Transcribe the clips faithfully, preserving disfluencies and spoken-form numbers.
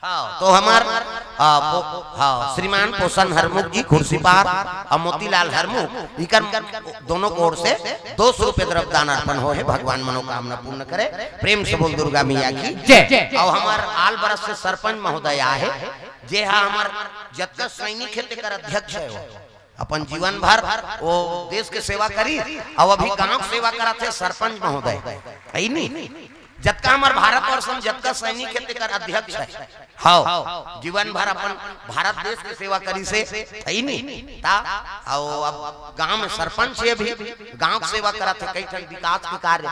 हाँ, तो हमर, आ, पो-, हाँ, श्रीमान पोषण हरमुख जी खुर्सीपार अउ मोतीलाल हरमुख, इकर दोनों के ओर से दो सौ रुपये द्रव्य दान अर्पण होहे। भगवान मनोकामना पूर्ण करे। प्रेम से बोल दुर्गा मैया की जय। अउ हमर आल बरस से सरपंच महोदय आहे, जे हा हमर जतका सैनिक हे तेकर अध्यक्ष हे वो। अपन जीवन भर वो देश के सेवा करी, अउ अभी गांव के सेवा करत हे सरपंच महोदय, हे नी? जतका हमर भारतवर्ष में जतका सैनिक हे तेकर अध्यक्ष हे। हाँ, जीवन भर अपन भारत देश के सेवा करी से, हे नी? ता, अउ अब गांव में सरपंच हे, अभी गांव के सेवा करत हे, कई ठन विकास के कार्य,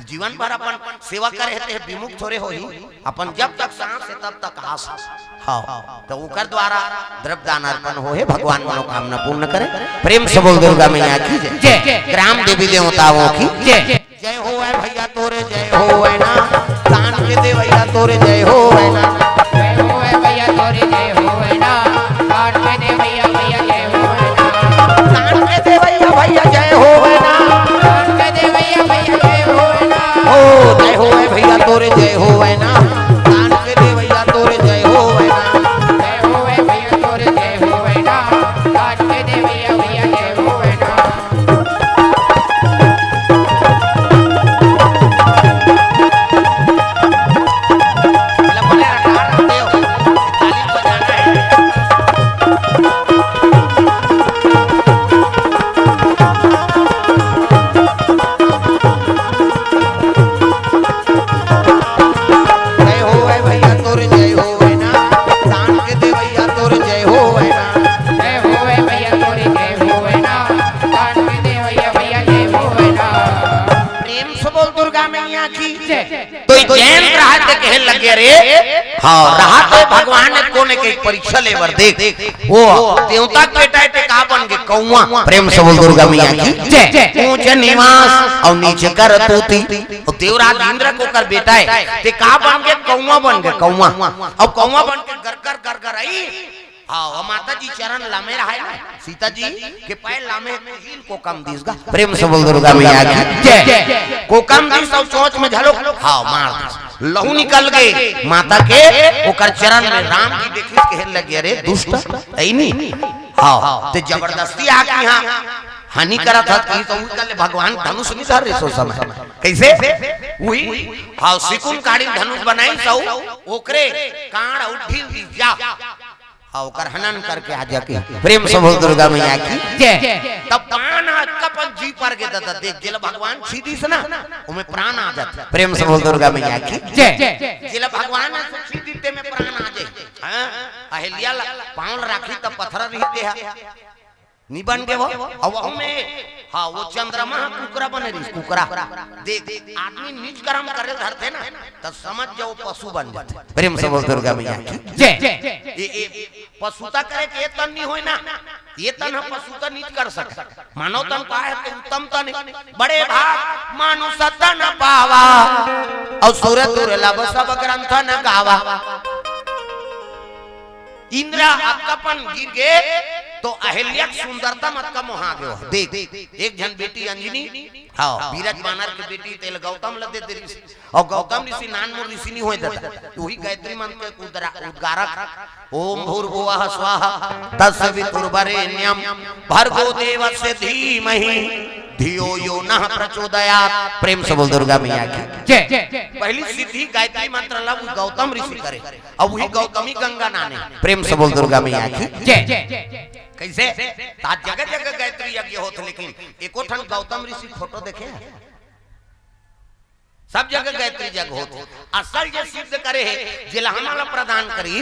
जीवन भर अपन सेवा करे हे, ते विमुख थोड़े होही। अपन जब तक सांस हे तब तक आस हे। हाँ, तो ओकर द्वारा द्रव्य दान अर्पण होहे, भगवान मनोकामना पूर्ण करे। प्रेम से बोल दुर्गा मैया की जय। जय। ग्राम देवी देवताओं की जय। जय होवै भैया तोरे जय होवै ना, दान के देवैया तोरे जय होवै ना। जय होवै भैया तोरे जय होवै ना, दान के देवैया भैया जय होवै ना। दान के देवैया भैया जय होवै ना। दान के देवैया भैया जय होवै ना। ओ जय होवै भैया तोरे जय होवै ना, दान के देवैया तोरे जय होवै ना। जय होवै भैया तोरे जय होवै ना, दान के देवैया भैया जय होवै ना। जय होवै भैया तोर जय होवै ना, दान के देवैया तोर जय होवै ना। जय होवै भैया तोर जय होवै ना, दान के देवैया भैया जय होवै ना। प्रेम से बोल दुर्गा मैया की जय। तो ई जैन रहा ते कहे लगे रे, हाँ, रहा ते भगवान ने कोने के परीक्षा लेवर देख। वो देवता के बेटा हे ते का बन गे? कौआ। प्रेम से बोल दुर्गा मैया की जय। ऊंच निवास अउ नीच करतूती। अउ देवराज इंद्र के ओकर बेटा हे, ते का बन गे? कौआ बन गे, कौआ। अउ कौआ बन के गरगर गरगर आई। हाँ, अउ माता जी चरण लामे रहाय ना, सीता जी के पैर लामे, हील कोकम दिस गा। प्रेम से बोल दुर्गा मैया की जय। कोकम दिस अउ चोंच में घलो, हाँ, मार दिस। लहू निकल गे माता के, ओकर चरण में राम जी देखिस, कहे लगे, "अरे दुष्ट, हे नी?" हाँ, ते जबरदस्ती आके यहाँ हानि करत हस, ई तो उही कर ले, भगवान धनुष नहीं धर रहे सो समय। कैसे? उही, हाँ, सिकुन काड़ी धनुष बनाई सो, ओकरे कांड़ अउ ढील दिस जा। हाँ, ओकर हनन करके आ जाके। प्रेम से बोल दुर्गा मैया की जय। तब प्राण ह कपन जी पर गे ददा, देख, जेला भगवान छीदिस ना, ओमे प्राण आ जाथे। प्रेम से बोल दुर्गा मैया की जय। जेला भगवान ह छीदिस, तेमे प्राण आ जाए। हाँ? अहिल्या ला पाँव ल राखी तब पथरा रहिते हा। नी बन गे वो? अउ वहू में, हाँ, वो चंद्रमा कुकरा बने रहिस, कुकरा। देख, आदमी नीच कर्म करे धरथे ना, त समझ जाओ पशु बन जाथे। प्रेम से बोल दुर्गा मैया की जय। ए, ए, पशुता करे के ये तन नी होय ना, ये तन ह पशुता नीच कर सके। मानव तन का हे ते उत्तम तन हे। बड़े भाग मानुष तन पावा, अउ सुर दुर्लभ सब ग्रंथ न गावा। इंद्र अतका पन गिर गे, तो अहिल्या के सुंदरता म अतका मोहा गे। देख, एक झन बेटी अंजनी, हाँ, बीरज बानर के बेटी, तेला गौतम ल दे दे रिहिस। अउ गौतम ऋषि नानमुन ऋषि नी होय ददा, उही गायत्री मंत्र के उद्रा-, उद्गारक, ओम भूर्भुवः स्वाहा तत्सवितुर्वरेण्यं भर्गो देवस्य धीमहि धियो यो नः प्रचोदयात्। प्रेम से बोल दुर्गा मैया की जय। पहली सिद्धि गायत्री मंत्र ला वो गौतम ऋषि करे, अउ उही गौतमी गंगा नाने। प्रेम से बोल दुर्गा मैया की जय। कैसे? त आज जगह जगह गायत्री यज्ञ होत, लेकिन एको ठन गौतम ऋषि फोटो देखे हे? सब जगह गायत्री जग होत हे। असल जे सिद्ध करे हे, जेला हमन ला प्रदान करी,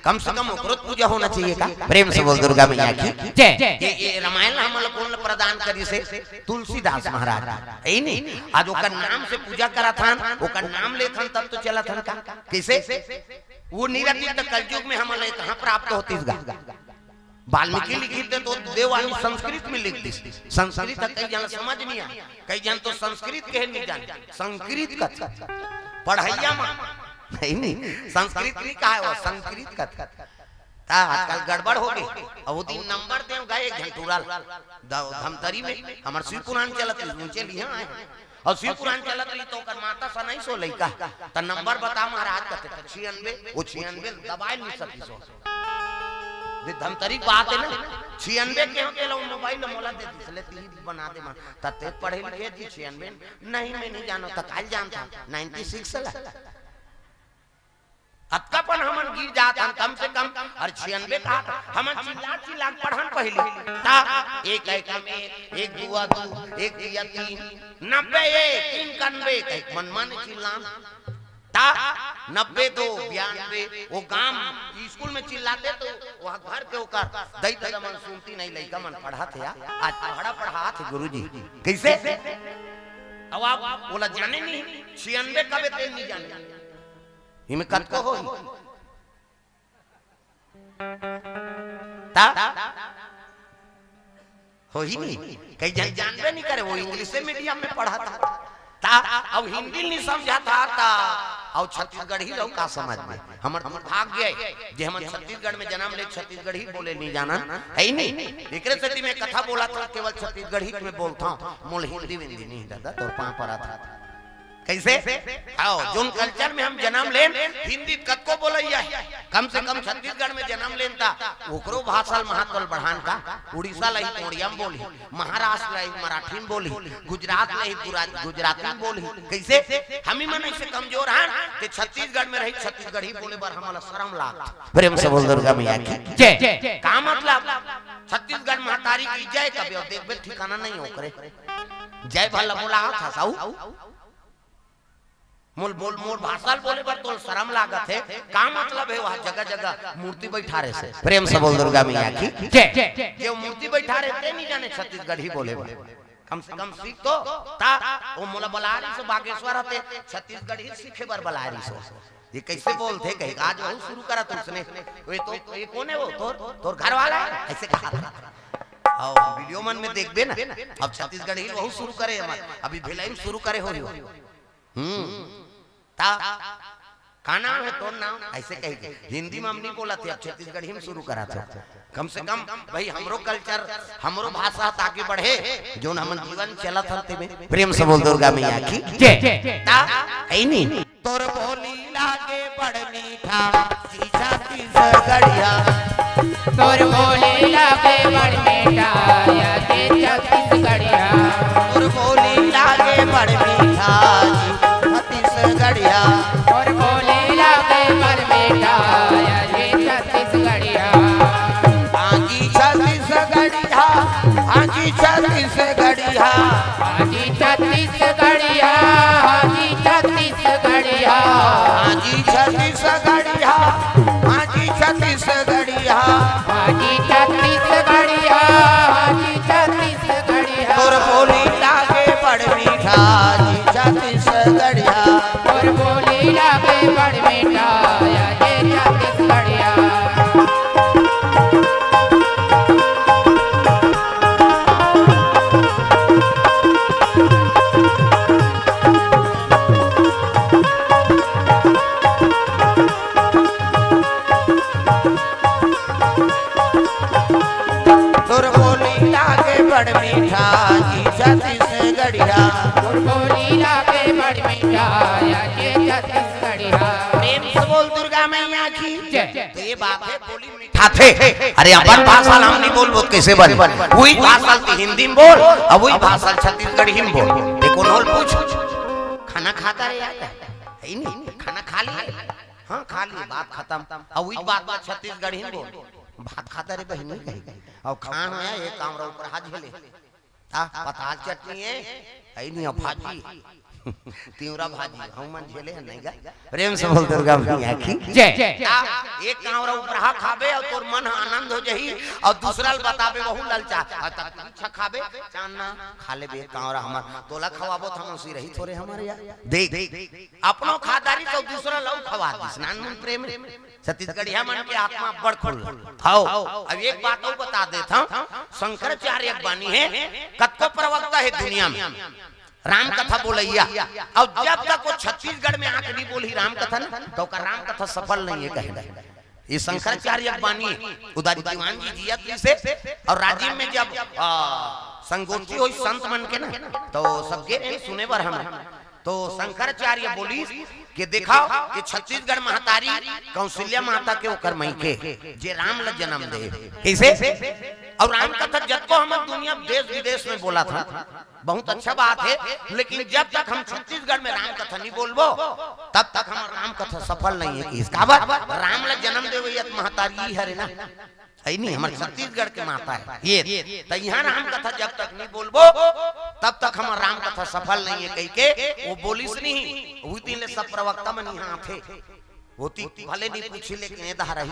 कम से कम ओकरो पूजा होना चाहिए का? प्रेम से बोल दुर्गा मैया की जय। ये, ये रामायण ला हमन ला कोन ला प्रदान करिस हे? तुलसीदास महाराज। हे नी? आज ओकर नाम से पूजा करत हन, ओकर नाम लेत हन, तब तो चलत हन का? कैसे? वो नी रहतिस त कलयुग में हमन ला कहाँ प्राप्त होतिस गा? वाल्मीकि लिखिस हे तो देववाणी संस्कृत में लिख दिस। संस्कृत ह कई झन समझ नहीं आए, कई झन तो संस्कृत के नहीं जाने, संस्कृत कथे। पढ़ैया मा, नहीं, नहीं, संस्कृत नहीं कहा है वो, संस्कृत कथे। ता आजकल गड़बड़ हो गे। अब वो दिन नंबर देव गए एक झन टूरा ल, द-, धमतरी में, हमर शिव पुराण चलत हे, ऊंचे लिहा आए। अउ शिव पुराण चलत रही त ओकर माता सनइस ओ लइका, त नंबर बता महाराज कथे, त छियानबे, ओ छियानबे दबाए नइ सकिस ओ। ये धमतरी के बात हे ना, छियानबे के होथे ला, ओ मोबाइल ला मोला दे दिस, ले तीही बना दे मन, त ते पढ़े लिखे जी छियानबे, नहीं मैं नहीं जानव, त काल जानथस, नाइंटी सिक्स ला। अतका पन हमन गिर जात हन, कम से कम, अरे छियानबे का, हमन चिल्ला चिल्ला के पढ़न पहिली। ता एक एकम एक, एक दुआ दू, एक तिया तीन, नब्बे एक, तीन कनबे, कहिके मन मन चिल्लान। ता नब्बे दो, बयानबे, ओ गांव स्कूल में चिल्लाते त ओ घर के ओकर दई ददा मन सुनतिस नहीं, लइका मन पढ़त हे, आज पहाड़ा पढ़ात हे गुरुजी। कइसे? अब आप ओला जाने नहीं, छियानबे कबे तेन नहीं जाने। इमे कतको होही? ता? होही नहीं। कई झन जानबे नहीं करे, ओ इंग्लिश मीडियम में पढ़त हे। ता, अब हिंदी नहीं समझत हे, ता, अउ छत्तीसगढ़ी ल अउ का समझबे? हमर दुर्भाग्य हे, जे हमन छत्तीसगढ़ में जनम ले छत्तीसगढ़ी बोले नहीं जानन, हे नहीं? एकरे सेती मैं कथा बोलत हंव, केवल छत्तीसगढ़ी में बोलत हंव, मोला हिंदी विंदी नहीं ददा, तोर पांव परत हंव। कइसे? हव, जोन culture में हम जनम लेन, हिंदी कतको बोलइया हे, कम से कम छत्तीसगढ़ में जनम लेन त ओकरो भाषा ल महत्व ल बढ़ान का। उड़ीसा ल ही कोंड़िया में बोलही, महाराष्ट्र ल ही मराठी में बोलही, गुजरात ल ही गुरा-, गुजराती में बोलही। कइसे? हमी मन अइसे कमजोर हन कि छत्तीसगढ़ में रही छत्तीसगढ़ी बोले बर हमला शरम लागथे। प्रेम से बोल दुर्गा मैया की जय। का मतलब? छत्तीसगढ़ महतारी की जय कबे अउ देखबे ठिकाना नहीं ओकरे। जय भला बोला हा था साहू। मोल, मोल, मोर भाषा ल बोले बर तोल शरम लागत हे। का मतलब हे, वहां जगह जगह मूर्ति बैठारे से। प्रेम से बोल दुर्गा मैया की जय। जे मूर्ति बैठारे ते नहीं जाने छत्तीसगढ़ी बोले बर। कम से कम सीख तो। ता, ओ मोला बलारिस ओ बागेश्वर हते, छत्तीसगढ़ी सीखे बर बलारिस ओ। ये कइसे बोलथे कहिके, आज वहू शुरू करत हंव अइसने। ओ तो, ये कोन हे ओ? तोर, तोर घर वाला हे? अइसे कहा। अउ video मन में देखबे ना, अब छत्तीसगढ़ी ल वहू शुरू करे हे हमर, अभी भिलाई में शुरू करे होही। हम्म। ता, का नाम हे तोर नाम? अइसे कहिके हिंदी में हम नहीं बोलत हन, अब छत्तीसगढ़ी में शुरू करत हन। कम से कम भाई हमरो culture, हमरो भाषा त आगे बढ़े, जोन हमन जीवन चलत हन तेमे। प्रेम से बोल दुर्गा मैया की जय। ता, हे नहीं? तोर बोली लागे बड़ मीठा, जी छत्तीसगढ़िया। तोर बोली लागे बड़ मीठा, या जी छत्तीसगढ़िया। तोर बोली लागे बड़ मीठा, जी छत्तीसगढ़िया। तोर बोली लागे बड़ मीठा, या जी छत्तीसगढ़िया। हाँ जी छत्तीसगढ़िया, हाँ जी छत्तीसगढ़िया। हाँ जी छत्तीसगढ़िया, हाँ जी छत्तीसगढ़िया। हाँ जी छत्तीसगढ़िया, हाँ जी छत्तीसगढ़िया। हाँ जी छत्तीसगढ़िया, हाँ जी छत्तीसगढ़िया। तोर बोली लागे बड़ मीठा, जी छत्तीसगढ़िया। तोर बोली लागे बड़ मीठा, या जी छत्तीसगढ़िया। तोर बोली लागे बड़ मीठा, जी छत्तीसगढ़िया। तोर बोली लागे बड़ मीठा, या जी छत्तीसगढ़िया। प्रेम से बोल दुर्गा मैया की जय। तो ये बात हे, बोली मीठा थे। अरे अपन भाषा ल हम नहीं बोलबो त कइसे बने? वही भाषा ल हिंदी में बोल, अउ वही भाषा ल छत्तीसगढ़ी में बोल। ये कोन होल पूछ? खाना खाता रे यार? हे नहीं, खाना खा लिए? हाँ, खा लिए, बात खतम। अउ वही बात, बात छत्तीसगढ़ी में बोल। भात खाता रे बहिनी कही। अउ खान होया, एक कामरा ऊपर हाथ झेले। आ, पताल चटनी हे, हे नहीं, भाजी। तिवरा भाजी, हम मन झेले हन नहीं गा। प्रेम से बोल दुर्गा मैया की जय। आ, एक कांवरा उपराहा खाबे अउ तोर मन ह आनंद हो जही, अउ दूसरा ल बताबे वहू ललचा। अउ तब अच्छा खाबे, चांदना, खा लेबे एक कांवरा हमर, तोला खवाबो त हमन सिरही थोरे हमर या। देख, अपनो खा डारिस अउ दूसरा ल अउ खवा दिस, नानमुन प्रेम। छत्तीसगढ़िया मन के आत्मा बड़ खुल। हव, अब एक बात अउ बता देत हंव, शंकराचार्य के बानी हे, कतको प्रवक्ता हे दुनिया में, राम कथा बोलइया, अउ जब तक वो छत्तीसगढ़ में आके नहीं बोलही राम कथा ना, त ओकर राम कथा सफल नहीं हे कहे। ये शंकराचार्य के बानी हे, उधारी दीवान जी जियत रहिसे, अउ राजिम में जब, आ, संगोष्ठी होई संत मन के ना, तो सबके एन सुने बर हम। तो शंकराचार्य बोलिस कि देखा, ये छत्तीसगढ़ महतारी कौशल्या माता के ओकर मइके, जे राम ल जन्म दे। कइसे? अउ राम कथा जतको हमर दुनिया देश विदेश में बोलथे, बहुत अच्छा बात हे, लेकिन जब तक हम छत्तीसगढ़ में राम कथा नहीं बोलबो, तब तक हमर राम कथा सफल नहीं हे। किस काबर? राम ल जन्म देवइया त महतारी हरे ना, हे नहीं, हमर छत्तीसगढ़ के माता हे ये। त इहाँ राम कथा जब तक नहीं बोलबो, तब तक हमर राम कथा सफल नहीं हे कहिके वो बोलिस नहीं। उही दिन ले सब प्रवक्ता मन इहाँ आथे। ओती भले नहीं पूछी, लेकिन ए दहा रही,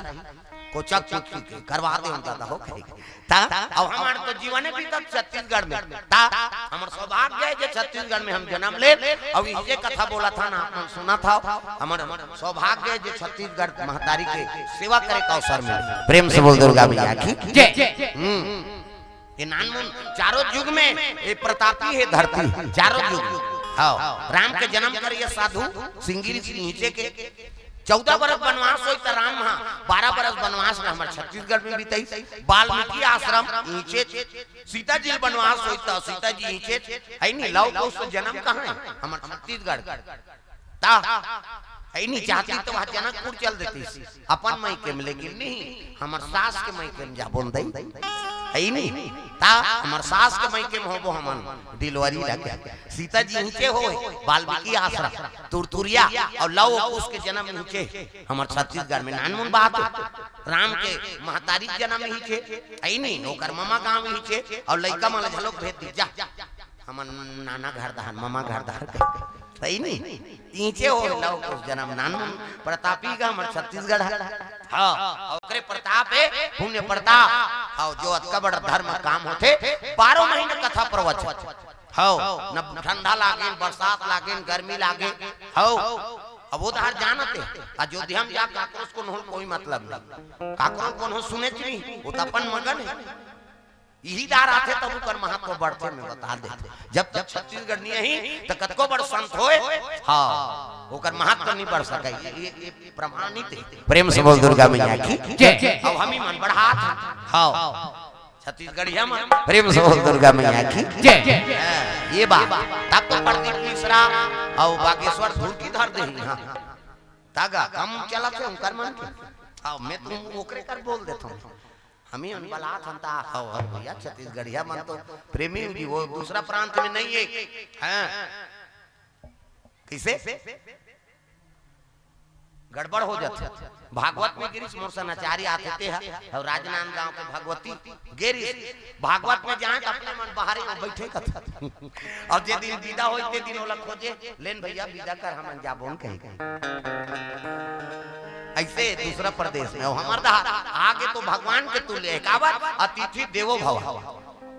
कोचक पूछ के करवा दे हम दादा हो कहे। ता, अब हमर तो जीवने बीतत छत्तीसगढ़ में। ता, हमर सौभाग्य हे जे छत्तीसगढ़ में हम जन्म ले, अउ इही कथा बोलथन, आप मन सुनत हव। हमर सौभाग्य हे जे छत्तीसगढ़ महतारी के सेवा करे के अवसर मिले। प्रेम से बोल दुर्गा मैया की। जय। हम्म। ये नानमुन चारों युग में ये प्रतापी हे धरती, चारों युग। हाँ, राम के जन्म करिए साधु सिंगी ऋषि नीचे के। चौदह बरस बनवास होई त राम हा, बारह बरस बनवास में हमर छत्तीसगढ़ में बीतइस। वाल्मीकि आश्रम नीचे, सीता जी बनवास होई त सीता जी नीचे, हे नहीं, लव कुश जन्म कहाँ हे? हमर छत्तीसगढ़। ता, हे नहीं, चाहती तो वहाँ जनकपुर चल देतिस अपन मइके में, लेकिन नहीं, हमर सास के मइके में जाबो न दई। हे नहीं, ता हमर सास के मइके में होबो हमन, डिलीवरी लगे। सीता जी नीचे होय, वाल्मीकि आश्रम, तुरतुरिया, अउ लव कुश के जन्म नीचे। हमर छत्तीसगढ़ में नानमुन बात, राम के महतारी के जन्म नीचे, हे नहीं, ओकर ममा गाँव नीचे, अउ लइका मन ल घलोक भेज दी, जा, हमन नाना घर दहन, ममा घर दहन कहिके। हे नहीं, नीचे हो लव कुश जन्म नानमुन प्रतापी का हमर छत्तीसगढ़ हे। हाँ, अउ ओकरे प्रताप हे, पुण्य प्रताप। हाँ, जो अतका बड़ा धर्म काम होथे, बारह महीना कथा प्रवचन। हाँ, न ठंडा लागे, बरसात लागे, गर्मी लागे। हाँ, अब वो दहर जानत हे, अयोध्या में जा काकरो से कोनो कोई मतलब नहीं, काकरो कोनो सुनेच नहीं, वो तो अपन मगन हे। इही दार आथे तब ओकर महत्व बढ़थे, मैं बता देथे। जब तक छत्तीसगढ़ नहीं आही त कतको बड़ संत होय, हाँ, ओकर महत्व नहीं बढ़ सके। ये, ये, ये प्रमाणित हे। प्रेम से बोल दुर्गा मैया की जय। अब हमी मन बढ़ात हन। हाँ, छत्तीसगढ़िया मन प्रेम से बोल दुर्गा मैया की जय। हाँ, ये बात। तब तो प्रदीप मिश्रा अउ बागेश्वर धुरकी धर देही। हाँ, तागा कम चलत हे उनकर मन के। हाँ, मैं तो ओकरे कर बोल देथों। हमी अनबलात हन ता, हव, हव भैया, छत्तीसगढ़िया मन तो प्रेमी जी, वो दूसरा प्रांत में नहीं हे। हाँ। कइसे? गड़बड़ हो जाथे। भागवत में गिरीश मोर सन आचार्य आथे ते ह, अउ राजनांदगांव के भगवती गिरीश, भागवत में जाए त अपने मन बाहरे में बैठे कथे। अउ जे दिन विदा होई, ते दिन ओला खोजे, "लेन भैया, विदा कर, हमन जाबो न," कहे। अइसे दूसरा प्रदेश में, अउ हमर दहा आगे तो भगवान के तुल्य हे, काबर? अतिथि देवो भव।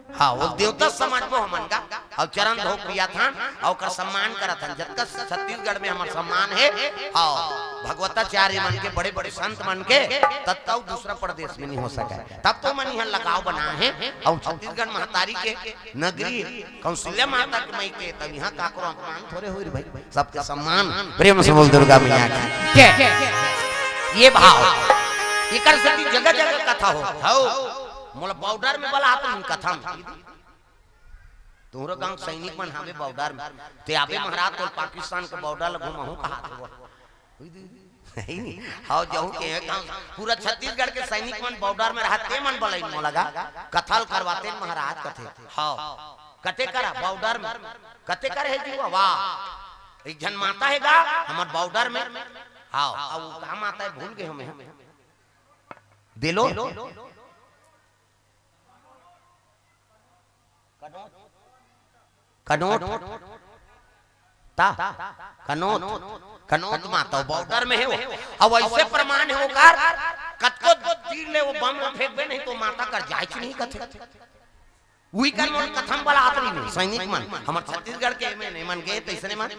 हाँ, वो देवता समझबो हमन का, अउ चरण धो पियाथन, अउ ओकर सम्मान करत हन। जतका छत्तीसगढ़ में हमर सम्मान हे, हाँ, भगवताचार्य मन के, बड़े-बड़े संत मन के, तब तो दूसरा प्रदेश में नहीं हो सके। तब तो मन इहाँ लगाव बना हे, अउ छत्तीसगढ़ महतारी के नगरी कौशल्या माता के मइके, तब इहाँ काकरो अपमान थोरे होई रे भाई, सबके सम्मान। प्रेम से बोल दुर्गा मैया की जय। ये भाव, एकर सेती जगह जगह कथा हो। हौ, मोला बॉर्डर में बलात रहिन कथा में। तोहरो गांव सैनिक मन हावे बॉर्डर में, ते आबे महाराज, तोर पाकिस्तान के बॉर्डर ल घुमाहूं कहात हो। हौ, जहूं के गांव, पूरा छत्तीसगढ़ के सैनिक मन बॉर्डर में रहत, ते मन बलइन मोला गा, कथा ल करवातेन महाराज कथे। हौ, कते करा बॉर्डर में, कते कर हे जीवा, वाह, एक झन माता हे गा, हमर बॉर्डर में। हौ, अब वो का माता हे, भूल गे हमें। दिलो। कनोत। ता। कनोत। कनोत माता बॉर्डर में हे वो। अब अइसे प्रमाण हे ओकर, कतको तीर ले वो बम ल फेंकबे नहीं तो माता कर जायच नहीं कथे। उही कर मोर कथा म बलात रहिन सैनिक मन, हमर छत्तीसगढ़ के एमन, एमन गे तइसने मन।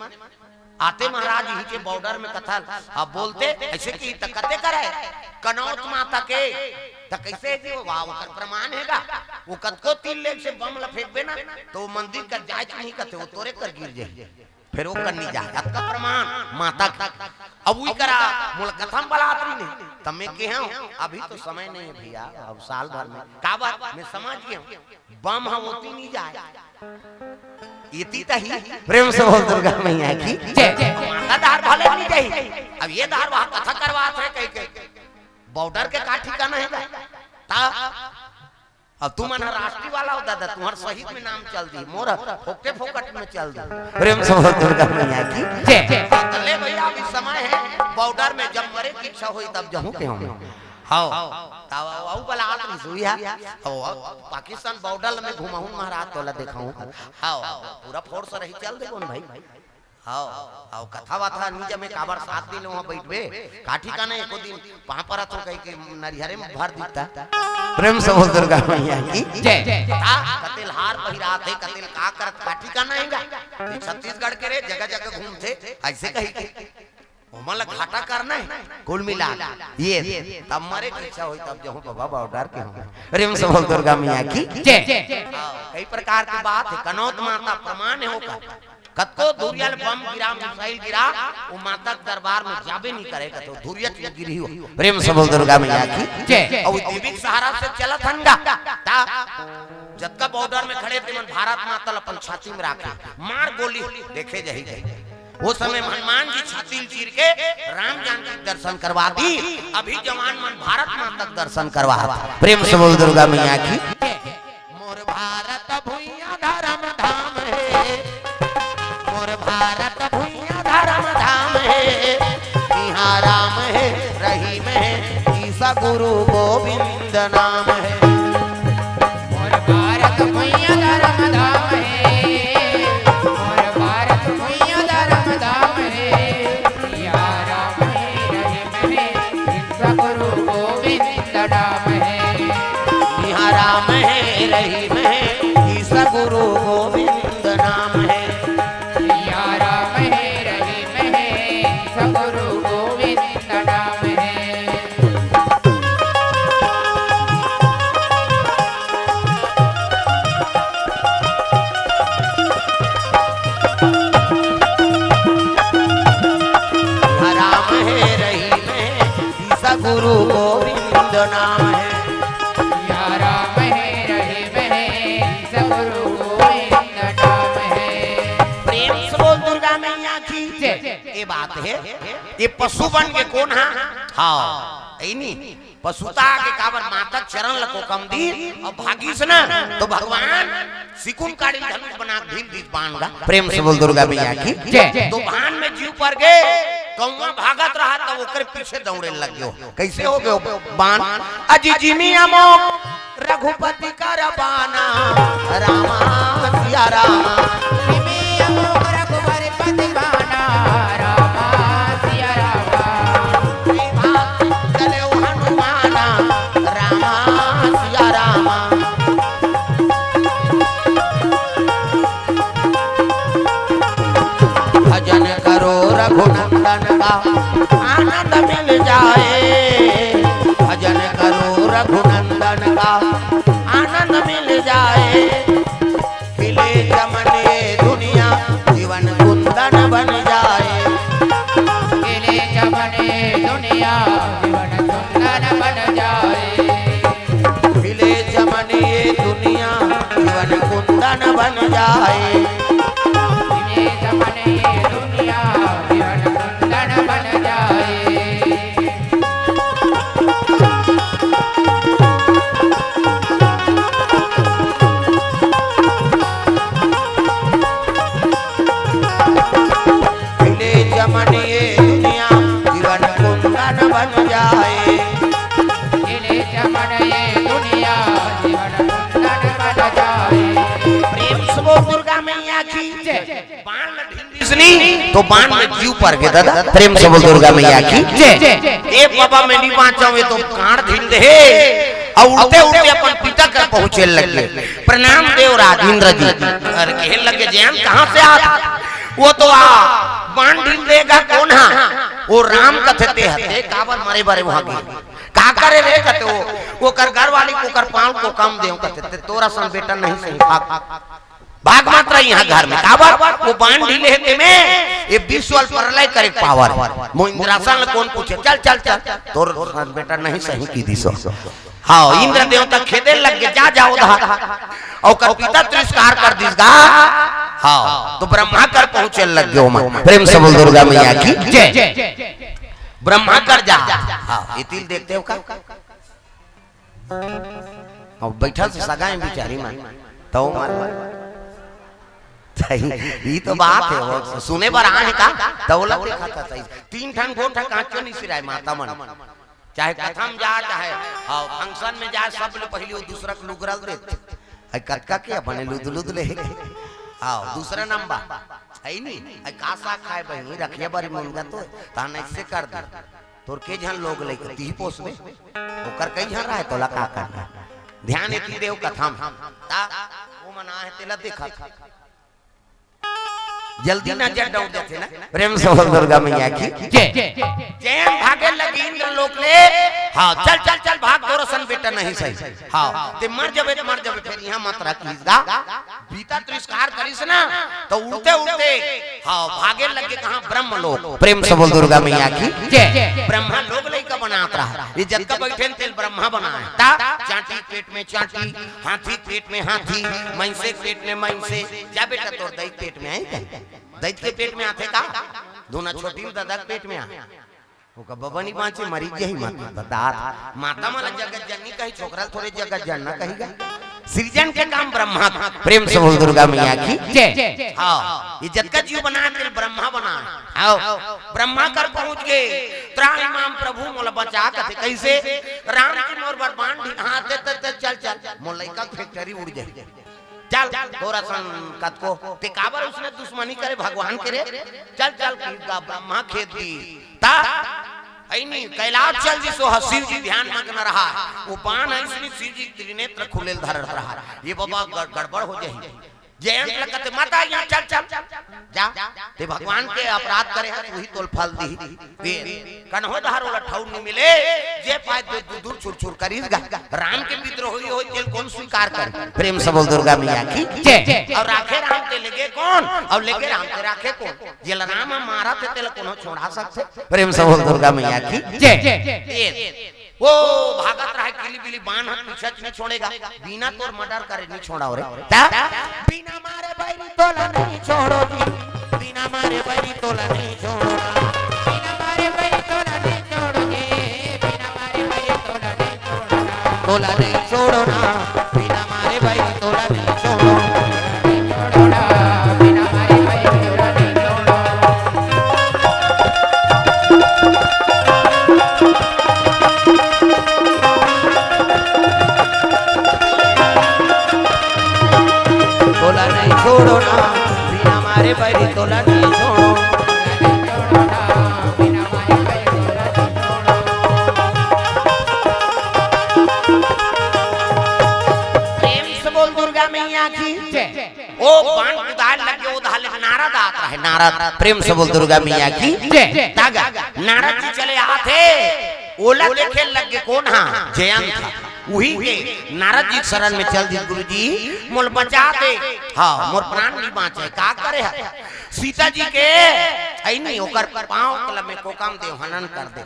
आते महाराज इही के बॉर्डर में कथा, अब बोलते अइसे कि त कते करे, कनौत माता के, त कइसे जी वो, वाह, ओकर प्रमाण हे गा, वो कतको तीर ले से बम ल फेंकबे ना, त वो मंदिर कर जायच नहीं कथे, वो तोरे कर गिर जाही। फेर वो करनी जा, अतका प्रमाण माता के। अब वही करा, मोला कथा म बलात रहिन हे, तब मैं कहे हंव, अभी तो समय नहीं है भैया, अब साल भर में। काबर? मैं समझ गया हूँ, बम ह ओती नहीं जाय, एती तही। प्रेम से बोल दुर्गा मैया की जय। माता डहर भले नहीं जाही, अब ये डहर वहाँ कथा करवात हे कहिके। बॉर्डर के का ठिकाना हे गा? ता अब तुमन ह राष्ट्रीय वाला हो दादा, तुम्हर शहीद में नाम चल दिही, मोर ह फोकटे फोकट में चल दिही। प्रेम से बोल दुर्गा मैया की जय। त ले भैया, अभी समय हे, बॉर्डर में जब मरे के इच्छा होही तब जहूँ कहे हंव। हव, त अउ बलात रहिस हे। हव, पाकिस्तान बॉर्डर में घुमाहूँ महाराज, तोला देखाहूँ। हव, पूरा फोर्स रही, चल देबो न भाई। हव, हव, कथा वथा नी जमे, काबर सात दिन वहाँ बैठबे, का ठिकाना एको दिन पाँव परत हंव कहिके नरिहरे में भर दिही त। प्रेम से बोल दुर्गा मैया की जय। आ, कते ल हार पहिरात हे, कते ल का करत, का ठिकाना हे गा? ये छत्तीसगढ़ के रे, जगह जगह घूमथे, अइसे कहिके। ओमन ला घाटा करना हे, कुल मिला के। ये, तब मरे के इच्छा होही, तब जहूँ बाबा बॉर्डर के हंव। प्रेम से बोल दुर्गा मैया की जय। हव, कई प्रकार के बात हे, कनौत माता प्रमाण हे ओकर। कतको दूरिया ले बम गिरा, मिसाइल गिरा, वो माता के दरबार में जाबे नहीं करे, कतो दूरिया ले गिरही हो। प्रेम से बोल दुर्गा मैया की जय। अउ देवी के सहारा से चलत हन गा। ता जतका बॉर्डर में खड़े तेमन भारत माता ल अपन छाती में राखे, मार गोली, देखे जाही कहिके। वो समय हनुमान जी छाती ल चीर के राम जानकी के दर्शन करवा दिही। अभी जवान मन भारत माता के दर्शन करवात हे। प्रेम से बोल दुर्गा मैया की। मोर भारत भुइयां धरम धाम हे, मोर भारत भुइयां धरम धाम हे, इहाँ राम हे, रहीम हे, ईसा गुरु गोविंद नाम हे। मोर भारत भुइयां धरम धाम हे, मोर भारत भुइयां धरम धाम हे, इहाँ राम हे, रहीम हे, ईसा गुरु गोविंद नाम हे। इहाँ राम हे, रहीम हे, ईसा गुरु गोविंद नाम हे। इहाँ राम हे, रहीम हे, ईसा गुरु गोविंद नाम हे। राम हे, रहीम हे, ईसा गुरु गोविंद नाम हे। या राम हे, रहीम हे, ईसा गुरु गोविंद नाम हे। प्रेम से बोल दुर्गा मैया की जय। ये बात हे, ये पशु बन के कोन हा? हव, इनी पशुता के काबर माता चरण ल कोकम दिस अउ भागिस ना, तो भगवान सिकुन काड़ी धनुष बना के ढील दिस बाण गा। प्रेम से बोल दुर्गा मैया की जय। तो बाण में जीव पर गे, कौवा भागत रहा, तब ओकर पीछे दौड़े लग गयो। कैसे हो गयो बाण? अजी जिमी अमोक रघुपति कर बाना, रामा सिया रामा। जिमी अमोक रघुपति बाना, रामा सिया रामा। श्री भाग चले हनुमाना, रामा सिया रामा। भजन करो रघुनंदन का आनंद मिल जाए, भजन करो रघुनंदन का आनंद मिल जाए। खिले चमन ये दुनिया जीवन कुंदन बन जाए। खिले चमन ये दुनिया जीवन कुंदन बन जाए। खिले चमन ये दुनिया जीवन कुंदन बन जाए। खिले चमन ये दुनिया जीवन कुंदन बन जाए। खिले चमन ये दुनिया जीवन कुंदन बन जाए। खिले चमन ये दुनिया जीवन कुंदन बन जाए। प्रेम से बोल दुर्गा मैया की जय। बाण ल ढील दिस नी, तो बाण में जीव पर गे दादा। प्रेम से बोल दुर्गा मैया की जय। ए बाबा, मैं नहीं बाँचंव, ये तो कांड़ ढील दे हे। अउ उड़ते उड़ते अपन पिता कर पहुँचे लग गे। प्रणाम देवराज इंद्र जी। अरे कहे लग गे, जैन कहाँ से आत? वो तो आ बाण ढील दे गा कोन हा? वो राम कथे ते हते, काबर मरे बरे वहाँ गे। का करे रे कथे वो, ओकर घर वाली को, ओकर पाँव ल कोकम देंव कथे, ते तोर असन बेटा नहीं सही, भाग। भाग मत रही यहाँ घर में, काबर? वो बांध ढीले हे तेमे, ये विश्व ल प्रलय करे के पावर हे। मोर इंद्रासन ल कोन पूछे? चल, चल, चल, तोर बेटा नहीं सही कहि दिस। हाँ, इंद्र देवता खेदे लग गे, जा, जा उधर। अउ ओकर पिता तिरस्कार कर दिस गा। हाँ, तो ब्रह्मा कर पहुंचे लग गे ओमन। प्रेम से बोल दुर्गा मैया की जय। ब्रह्मा कर जा। हाँ, ये तिल देखते हो का? अब बैठल से सगा हे बिचारी मन, तो मर सही, ई तो बात हे, वो सुने बर आए हे का? तो ओला देखा था सही। तीन ठन गोठ कांचो नहीं सिराय माता मन, चाहे कथा म जा, चाहे, हाँ, function में जाए, सब ले पहली वो दूसरा के लुगरा ल देत। आई कतका के बने लुद लुद ले। हाँ, दूसरा नंबर। है नी? आई का साग खाए बहिनी, रखिया बारी मुनगा तो, तान ऐसे कर दे। तोर के झन लोग लइका, तीही पोसबे? ओकर कई झन रहे, तोला का करना? ध्यान एती देव कथा म। ता, वो मन आहे, तेला देखत। जल्दी नजर दौड़ जाथे ना। प्रेम से बोल दुर्गा मैया की जय। जयंत भागे लगे इंद्र लोक ले। हाँ, चल, चल, चल, भाग, तोर असन बेटा नहीं सही। हाँ, ते मर जबे, ते मर जबे, फिर यहाँ मत रह, किस गा। पिता तिरस्कार करिस ना, तो उड़ते उड़ते, हाँ, भागे लग गे कहाँ? ब्रह्म लोक। प्रेम से बोल दुर्गा मैया की जय। ब्रह्मा लोग लइका बनात रहा, ये जतका बैठे न तेल ब्रह्मा बनाए। ता चांटी पेट में चांटी, हाथी पेट में हाथी, मइसे पेट में मइसे। जा बेटा, तोर दई पेट में आई का? दई के पेट में आथे का? दोनों छोटी में दादा के पेट में आ। ओकर बबा नहीं बांचे, मरी गई माता। दादा, माता मन ला जगत जननी कही, छोकरा ल थोरे जगत जनना कही गा। सृजन के काम ब्रह्मा। प्रेम से बोल दुर्गा मैया की जय। हाँ, ये जतका जीव बना, तेल ब्रह्मा बना। आओ, ब्रह्मा कर पहुंच गे। त्राहि माम प्रभु, मोला बचा कथे। कैसे? राम जी मोर बर बांध ढीले, हाँ, दे, दे, दे, चल, चल, मोर लइका के factory उड़ जाए। चल, तोर असन कतको, ते काबर उसने दुश्मनी करे भगवान के रे? चल, चल, कि गा ब्रह्मा खेद दी। ता, ऐनी कैलाश चल दिस, ओ ह शिव जी ध्यान मग्न रहा। वो बाण ऐसने शिव जी त्रिनेत्र खुलेल धरत रहा। ये बाबा गड़-, गड़बड़ हो जाही। जयंत ल कथे, "मत आ यहाँ, चल, चल, जा। ते भगवान के अपराध करे हस, वही तोल फल दी।" वे कन्हो धार ओला ठौर नहीं मिले, जे पाए दे दू दूर छुर छुर करिस गा। राम के विद्रोही होई, तेल कौन स्वीकार करे? प्रेम से बोल दुर्गा मैया की जय। और राखे राम ते लेगे कौन? और लेगे राम ते राखे कौन? जेला राम ह मारा थे, तेला कोनो छोड़ा सकथे? प्रेम से बोल दुर्गा मैया की जय। ये, वो भागत रहे, किली बिली बाण ह पीछे नहीं छोड़ेगा, बिना तोर murder करे नहीं छोड़ा रे। ता? बिना मारे बैरी तोला नहीं छोड़ो जी, बिना मारे बैरी तोला नहीं छोड़ो ना, बिना मारे बैरी तोला नहीं छोड़ो जी, बिना मारे बैरी तोला नहीं छोड़ो ना, तोला नहीं छोड़ो ना, बिना मारे बैरी तोला नहीं छोड़ो। तोला नहीं छोड़ो ना, बिना मारे बैरी तोला नहीं छोड़ो। प्रेम से बोल दुर्गा मैया की जय। ओ बाण कुदार लगे, ओ धाले नारद आत रहे, नारद। प्रेम से बोल दुर्गा मैया की जय। तागा नारद जी चले आत हे, ओला देखे लग गे कोन हा? जयंत हा। उही के नारद जी के शरण में चल दिस, "गुरु जी, मोला बचा दे।" हाँ, मोर प्राण नहीं बांचे, का करे हा? सीता जी के, ऐ नहीं, ओकर पाँव के लमे कोकम दे, हनन कर दे।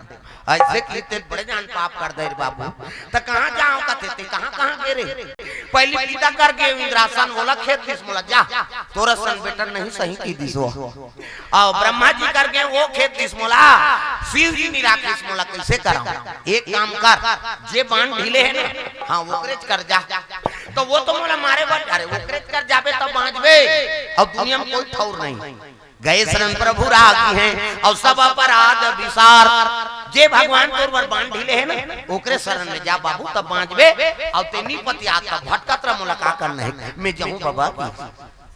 ऐसे कीते बड़े जान पाप कर दे रे बाबू। त कहाँ जाओ कथे ते, कहाँ, कहाँ गे रे? पहली पिता कर गे इंद्रासन, मोला खेद दिस, मोला जा, तोर असन बेटा नहीं सही कहि दिस हो। अउ ब्रह्मा जी कर गे, वो खेद दिस मोला, शिव जी नहीं राखिस, मोला कैसे कराऊं? एक काम कर, जे बाण ढीले हे ना, हाँ, ओकरेच कर जा। तो वो तो मोला मारे बर, अरे ओकरेच कर जाबे तब बांचबे, अउ दुनिया में कोई ठौर नहीं। गए शरण प्रभु राखिहैं, अउ सब अपराध बिसार। जे भगवान तोर बर बाण ढीले हे ना, ओकरे शरण में जा बाबू, तब बांचबे। अउ ते नी पतियात, तब भटकत रह, मोला का करना हे, मैं जाऊं बाबा की।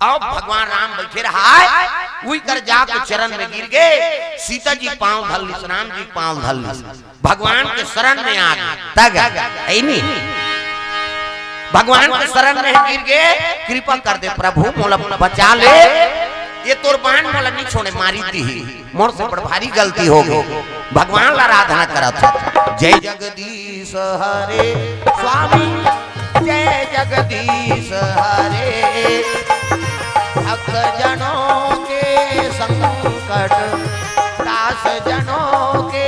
अब भगवान राम बैठे रहा है, उही कर जाके चरण में गिर गे। सीता जी पाँव धर लिस, राम जी पाँव धर लिस, भगवान के शरण में आ गे। तग ऐनी भगवान के शरण में गिर गे, कृपा कर दे प्रभु, मोला बचा ले, ये तोर बाण मोला नहीं छोड़े, मारी दिही, मोर से बड़ भारी गलती हो गई। भगवान ला आराधना करत हे, जय जगदीश हरे स्वामी। जय जगदीश हरे। भक्त जनों के संकट, दास जनों के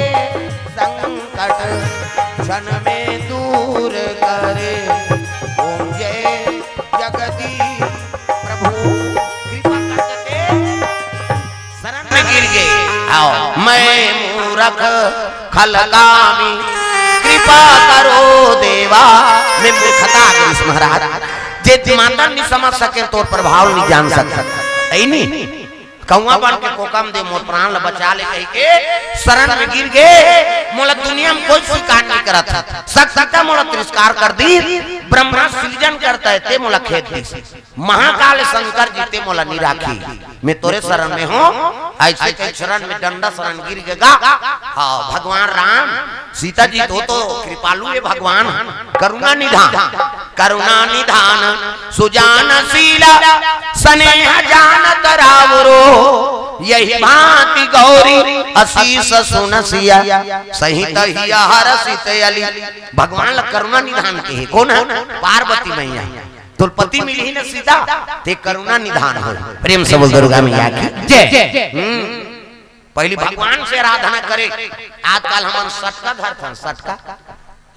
संकट, क्षण में दूर करे। ओम जय जगदीश। प्रभु कृपा करके शरण में गिर गे। आओ, मैं मूरख खलकामी, कृपा करो देवा। मैं मूर्खता आ गइस महाराज, जे माता नहीं समझ सके, तोर प्रभाव नहीं जान सके। ऐ नहीं, कौआ बन के कोकम दे, मोर प्राण ल बचा ले कहि के शरण में गिर गे। मोला दुनिया में कोई स्वीकार नहीं करत हे, शक्ति त मोला तिरस्कार कर दिस। ब्रह्मा सृजन करता है, ते मोला खेद दिस। महाकाल शंकर जी ते मोला नहीं राखी, मैं तोरे शरण में हों। ऐसे के शरण में डंडा शरण गिर गे गा। हाँ, भगवान राम, सीता जी तो, तो कृपालु हे भगवान, करुणा निधान, करुणा निधान, सुजान शीला, स्नेह जानत रावरो, यही भांति गौरी असीस सुन सिया, सहित हिया हरषित अली। भगवान ला करुणा निधान कहे, कोन हे? पार्वती मैया। तोर पति मिलही न सीता, ते करुणा निधान हो। प्रेम से बोल दुर्गा मैया की जय। हम्म। पहली भगवान से आराधना करे, आजकल हमन सटका धरथन, सटका।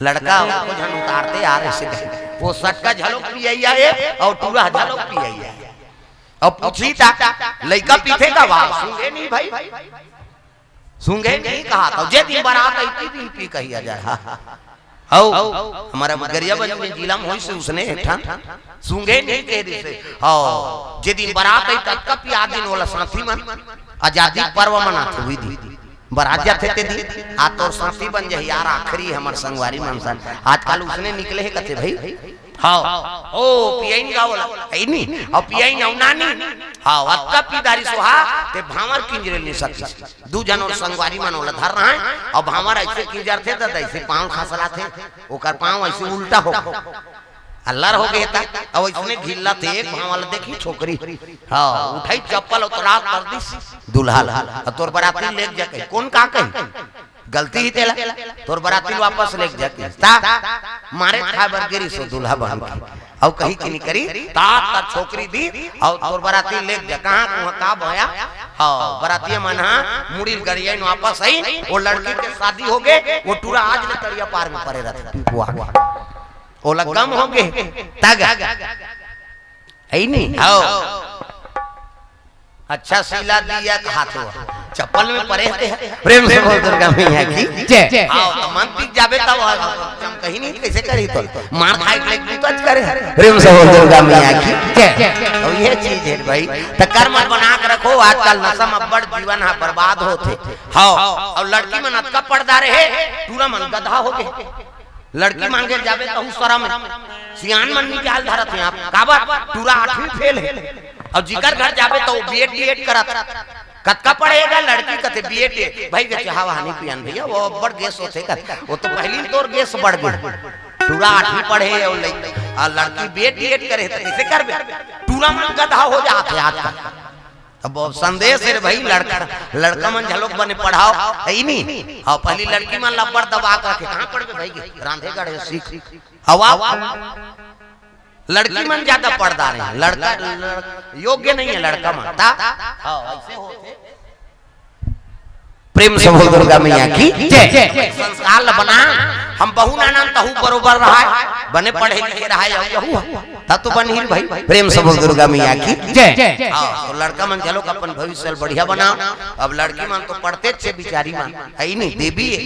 लड़का को झन उतारते यार, ऐसे कहे। वो सटका झलोक पियैया हे अउ टूरा झलोक पियैया हे। अउ पूछी ता, लइका पीथे का? वाह, सूंघे नहीं भाई, सूंघे नहीं कहा। तो जे दिन बरात आई, ती दिन पी कहिया जाए। हाँ। हौ, हमर गरियाबंद में जिला में होइस हे उसने एक ठन, सूंघे नहीं कहे दिस हे। हाँ, जे दिन बरात आई, ततका पिया दिन ओला साथी मन आजादी पर्व मनाथे, वही दिन बरात जाथे ते दिन। आ तोर साथी बन जाही यार, आखिरी हमर संगवारी मन सन। आजकल उसने निकले हे कथे भाई। हाँ, ओ पियइन गा ओला, ऐ नी, अउ पियइन अउ नानी। हाँ, अतका पी डारिस ओ हा, ते भांवर किंजरे नहीं सकिस। दू झन ओला संगवारी मन ओला धर रहा हे, अउ भांवर ऐसे किंजरथे त ऐसे पांव खसलाथे, ओकर पांव ऐसे उल्टा हो, अल्लर हो गे ता, अउ ऐसने घिल्लाथे, एक भांवर ला देखी छोकरी, हाँ, उठाई चप्पल अउ तोला कर दिस दूल्हा ला, अउ तोर बराती लेग जा कही, कोन का कही? गलती ही तेला, तोर बराती वापस लेग जा कही। ता मारे खाए बर गिरिस ओ दूल्हा बन के। अउ कही कि नहीं करी, ता, ता छोकरी दी, अउ तोर बराती लेग जा, कहाँ कुहाँ का भया? हाँ, बरातिया मन हा मुड़ी ल गरियाइन वापस आई, ओ लड़की के शादी हो गे, ओ टूरा आज ले तरिया पार में परे रथे, पिपुआ के। ओला गम हो गे, तग। ऐ नहीं, हाँ। अच्छा शीला दिया हाथ हो, चप्पल में परे थे। प्रेम से बोल दुर्गा मैया की जय। हाँ, तो मन पीक जाबे तब चमकही नहीं, कैसे करी तो? मार खाई के तू तो करे। प्रेम से बोल दुर्गा मैया की जय। अउ ये चीज हे भाई, त कर्म बना के रखो। आजकल नशा में अब्बड़ जीवन हा बर्बाद होथे। हाँ, अउ लड़की मन अतका पढ़ डारे हे, टूरा मन गधा हो गे। लड़की मांगे जाबे तहू शरम हे। सियान मन निकाल धरत हे आप। काबर? टूरा आठवीं फेल हे। अउ जिकर घर जाबे त ओ बीएड डीएड करत। कतका पढ़े गा लड़की? कथे बीएड डीएड। भाई कथे, "हवा नहीं पियन भैया, वो अब्बड़ गैस होथे का, वो तो पहली तोर गैस बढ़ गे। टूरा आठवीं पढ़े अउ लड़की, आ लड़की बीएड डीएड करे त कैसे करबे?" टूरा मन गधा हो जात हे आजकल। अब संदेश हे रे भाई, लड़का, लड़का मन झलोक बने पढ़ाओ, हे नहीं? हाँ, पहली लड़की मन ला अब्बड़ दबा के रखे, कहाँ पढ़बे भाई के? रांधे गढ़े सीख। हवा, लड़की मन ज्यादा पढ़ डारे हे, लड़का, लड़-, योग्य नहीं हे लड़का मन। ता? हाँ, ऐसे होथे। प्रेम से बोल दुर्गा मैया की जय। संस्कार ला बना, हम बहू नाना तहू बरोबर रहा, बने पढ़े लिखे रहा, यहू, यहू। ता तो बनही भाई। प्रेम से बोल दुर्गा मैया की जय। हाँ, तो लड़का मन चलो अपन भविष्य ल बढ़िया बनाओ। अब लड़की मन तो पढ़ते छे बिचारी मन, हे नहीं, देवी हे।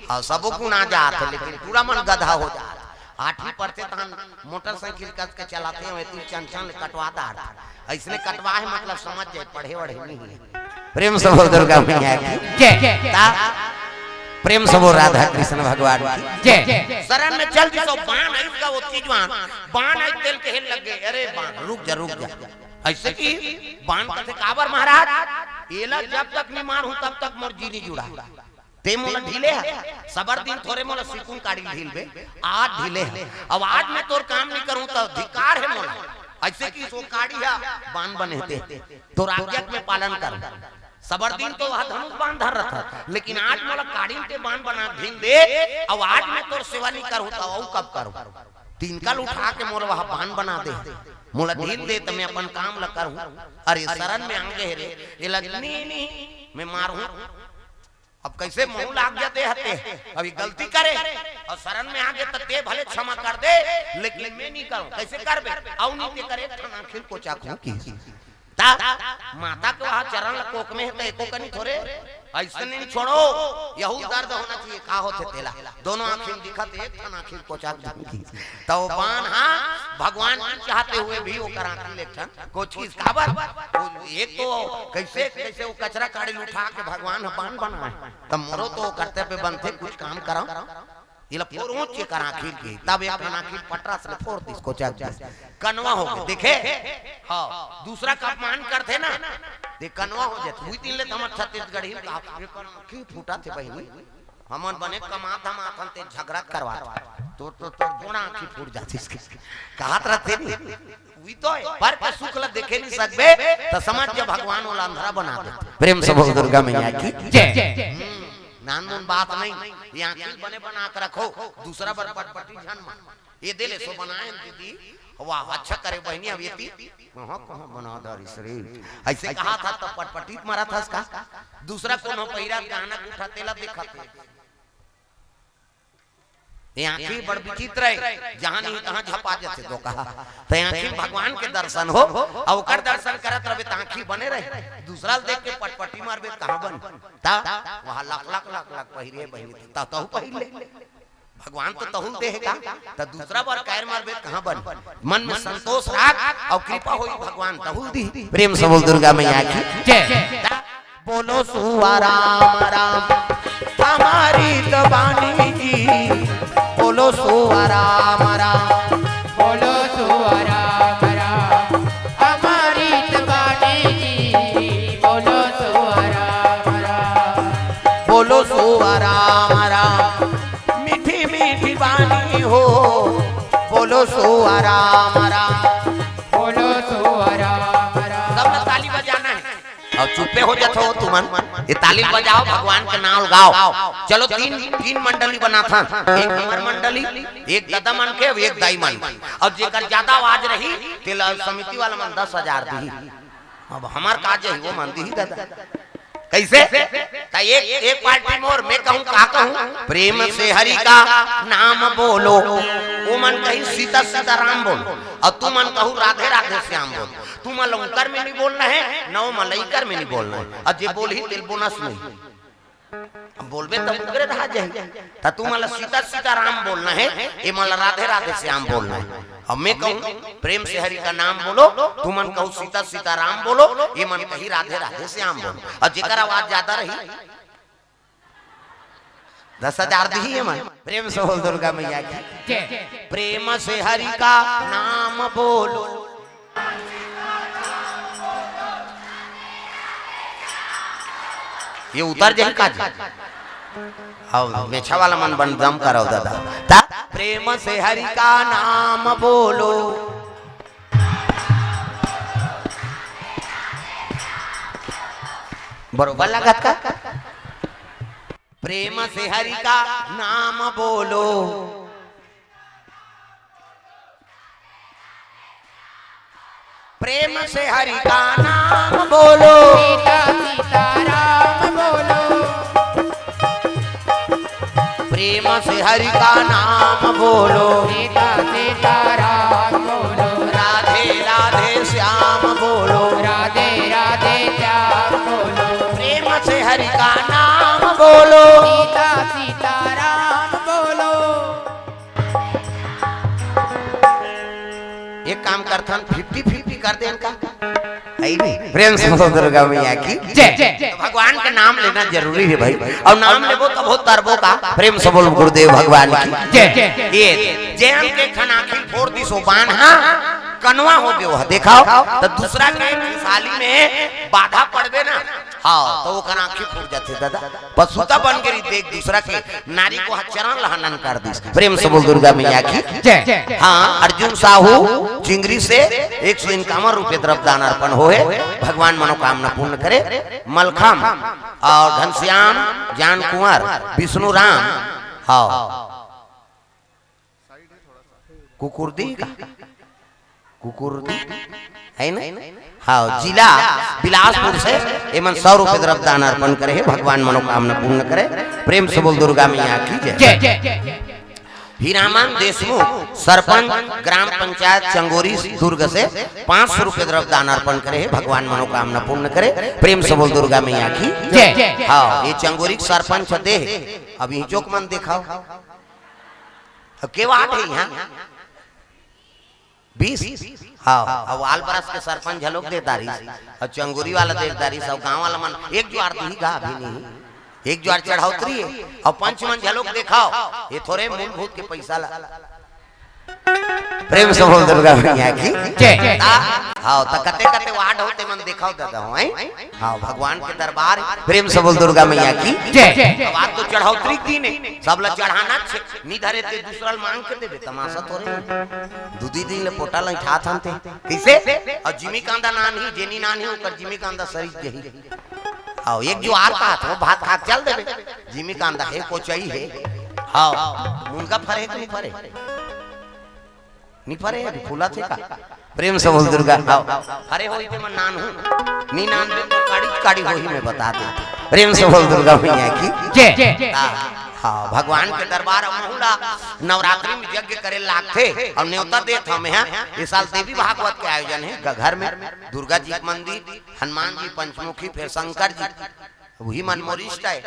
हाँ, सबो गुण आ जात हे, लेकिन टूरा मन गधा हो जात हे। आठवीं पढ़ते तहन मोटरसाइकिल कस के चलाथे, वही तू चंचल कटवा दार। ऐसने कटवा हे, मतलब समझ जाए, पढ़े वढ़े नहीं हे। प्रेम से बोल दुर्गा मैया की जय। ता प्रेम से बोल राधा कृष्ण भगवान की जय। शरण में चल दिस ओ बान, इसका वो चीज बान, बान आई तेल के हेल लग गे। अरे बान, रुक जा, रुक जा। ऐसे कि बान कथे, "काबर महाराज, एला जब तक नहीं मारहूं, तब तक मोर जी नहीं जुड़ा। ते मोला ढीले हे, सबर दिन थोरे मोला सिकुन काड़ी ढीलबे, आज ढीले हे। अब आज मैं तोर काम नहीं करूं, त धिक्कार हे मोला।" ऐसे कि ओ काड़ी हा बान बने हे ते, तोर आज्ञा के मैं पालन करूं। सबर दिन तो वह धनुष बान धर रहा था, लेकिन आज मोला काड़ी ते बान बना ढील दे, अब आज मैं तोर सेवा नहीं करूं, त अउ कब करूं? टिनका ल उठा के मोला वहाँ बान बना दे, मोला ढील दे, त मैं अपन काम ल करहूँ। अरे शरण में आगे रे, एला नी, नी, मैं मारहूँ। अब कैसे मुँह लाग जाते हते, अभी गलती करे अउ शरण में आगे त ते भले क्षमा कर दे, लेकिन मैं नहीं करूँ। कैसे करबे? अउ नहीं ते करे, एक ठन आँखी ल कोचा खूँ की। ता माता के वहाँ चरण ल कोक में हे, त एको कनी थोरे, ऐसे नहीं छोड़ो, यहू दर्द होना चाहिए। का होथे तेला? दोनों आँखी में दिखत, एक ठन आँखी कोचा के दिखत। त वो बान, हाँ, भगवान जी चाहते हुए भी ओकर आँखी ले एक ठन कोचिस। काबर? वो एक तो कैसे, कैसे वो कचरा काड़ी ल उठा के भगवान ह बान बनाए, त मोरो तो कर्तव्य बनथे, कुछ काम करव। एला फोर ऊंच के कर आँखी के, तब एक ठन आँखी पटरा से फोर दिस, कोचा दिस, कनवा हो गे, देखे? हाँ, दूसरा का अपमान करथे ना, ते कनवा हो जाथे। उही दिन ले त हमर छत्तीसगढ़ी में कहा, "एकर आँखी फूटा थे बहिनी, हमन बने कमात धमात हन, ते झगड़ा करवात हन, तोर तो, तोर जोड़ा आँखी फूट जाथे इसके।" कहत रहथे नी, उही तो हे, पर के सुख ल देखे नहीं सकबे, त समझ जा भगवान ओला अंधरा बना दे। प्रेम से बोल दुर्गा मैया की जय। हम्म। नानमुन बात नहीं, ये आँखी बने बना के रखो, दूसरा बर पटपटी झन मार। ये दे ले सो बनाए हैं दीदी, वाह, अच्छा करे बहिनी। अब ये ती कहाँ, कहाँ बना डारिस रे, ऐसे कहा था तब पटपटी मारा था इसका। दूसरा कोनो पहिरा गहना उठा तेला देखा थे। ये आँखी बड़ विचित्र हे, जहाँ नहीं तहाँ झपा जाथे तो कहा। त आँखी भगवान के दर्शन हो, अउ ओकर दर्शन करत रहबे त आँखी बने रहे। दूसरा ल देख के पटपटी मारबे त कहाँ बन? त वहाँ लख लख लख लख पहिरे बहिनी, त तहू पहिर ले। भगवान तो तहू ल दे हे का? त दूसरा बर कायर मारबे त कहाँ बन? मन में संतोष राख अउ कृपा होई, भगवान तहू ल दिही। प्रेम से बोल दुर्गा मैया की जय। बोलो सुआ राम राम हमारी तो बानी जी, बोलो सुआ राम राम। बोलो सुआ राम राम हमारी तो बानी जी, बोलो सुआ राम राम। बोलो सुआ राम राम, मीठी मीठी बानी हो, बोलो सुआ राम राम। बोलो सुआ राम राम। सब ल ताली बजाना हे। अउ चुप्पे हो जाथो तुमन, ये ताली बजाओ, भगवान के नाम गाओ। चलो, तीन, तीन मंडली बनाथन, एक हमर मंडली, एक ददा मन के, अउ एक दाई मन के। अउ जेकर ज्यादा आवाज रही, तेला समिति वाला मन दस हजार दिही। अब हमर का जे वो मन दिही ददा। कैसे? त एक, एक पार्टी मोर, मैं कहूँ, का कहूँ? प्रेम से हरि का नाम बोलो। वो मन कही सीता सीता राम बोलो, अउ तुमन कहू राधे राधे श्याम बोलो। तुमन ल उंकर में नहीं बोलना हे, न वो मन ल इकर में नहीं बोलना हे। अउ जे बोलही तेल बोनस नहीं। अब बोलबे त उंकरे रहा जाही। त तुमन ल सीता सीता राम बोलना हे, ए मन ल राधे राधे श्याम बोलना हे। अब मैं कहूँ प्रेम से हरि का नाम बोलो, तुमन कहू सीता सीता राम बोलो, ए मन कही राधे राधे श्याम बोलो। अउ जेकर आवाज ज्यादा रही, दस हजार दिही ए मन। प्रेम से बोल दुर्गा मैया की जय। प्रेम से हरि का नाम बोलो। ये उतर जाही का जी? हव, मेछा वाला मन बन दम करव ददा। त प्रेम से हरि का नाम बोलो। बरोबर लागत का? प्रेम से हरि का नाम बोलो। प्रेम से हरि का नाम बोलो। सीता सीताराम बोलो। प्रेम से हरि का नाम बोलो। सीता सीताराम बोलो। राधे राधे श्याम बोलो। राधे राधे श्याम बोलो। प्रेम से हरि का नाम बोलो। सीता सीताराम बोलो। एक काम करथन, फिफ्टी फिफ्टी कर देन का? है नहीं? प्रेम से बोलो दुर्गा मैया की जय। तो भगवान के नाम लेना जरूरी हे भाई, अउ नाम लेबो तभो तरबो का। प्रेम से बोल गुरुदेव भगवान की जय। ये जेन के ठन आँखी फोर दिस ओ बान, हाँ, कनवा हो गे हे, देखाव, त दूसरा के खुशहाली में बाधा पड़बे ना, हाँ, त ओकर आँखी फूट जाथे ददा। पशुता बन गे रहिथे, एक दूसरा के नारी के चरण ल हनन कर दिस। प्रेम से बोल दुर्गा मैया की जय। हाँ, अर्जुन साहू चिंगरी से एक सौ इक्यावन रुपये द्रव्य दान अर्पण होहे, भगवान मनोकामना पूर्ण करे। मलखम अउ घनश्याम, जान कुंवर, विष्णु राम, हाँ, कुकुरदी का? कुकुरदी है ना? हाँ, जिला बिलासपुर से एमन सौ रुपये द्रव्य दान अर्पण करे हे, भगवान मनोकामना पूर्ण करे। प्रेम से बोल दुर्गा मैया की जय। जय। हीरामन देशमुख, सरपंच ग्राम पंचायत चंगोरी, दुर्ग से पाँच सौ रुपये द्रव्य दान अर्पण करे हे, भगवान मनोकामना पूर्ण करे। प्रेम से बोल दुर्गा मैया की जय। हाँ, ये चंगोरी के सरपंच दे हे। अब इही चोक मन देखाओ, अब के वाट है यहाँ? बीस। हाँ, अब आलपरस के सरपंच घलोक दे दारिस, अउ चंगोरी वाला दे दारिस, अउ गांव वाला मन एक जुआर दिही गा, अभी नहीं, एक जुआर चढ़ौतरी हे, अउ पंच मन घलोक देखाओ, ये थोरे मूलभूत के पैसा ला। प्रेम से बोल दुर्गा मैया की जय। ता, हाँ, त कते कते वार्ड होते मन देखाओ दादा हो, हैं? हाँ, भगवान के दरबार, प्रेम से बोल दुर्गा मैया की जय। अब आज तो चढ़ौतरी के दिन हे, सब ला चढ़ाना छे, नी धरे ते दूसरा ल मांग के देबे, तमाशा थोरे। दूधी दिन ले पोटा ल उठात हन ते। कइसे? अउ जिमी कांदा नान ही, जेनी नान ही, ओकर जिमी कांदा सरित जही। अउ एक जुआर का हाथ में भात खा के चल देबे। जिमी कांदा हे, कोचई हे। हाँ, मुनगा फरे हे कि नी फरे? नी फरे, अभी फूलत हे का? प्रेम से बोल दुर्गा। हाँ। अरे होई ते मन नान हूँ। नी नान दे तो काड़ी, काड़ी होही मैं बता दे। प्रेम से बोल दुर्गा मैया की जय। हाँ, हाँ, भगवान के दरबार अउ महू ला नवरात्रि में यज्ञ करे लागथे अउ नेवता देत हमें, हाँ। ये साल देवी भागवत के आयोजन हे ग-, घर में दुर्गा जी के मंदिर, हनुमान जी, पंचमुखी, फिर शंकर जी। वही मन मोर इष्ट हे।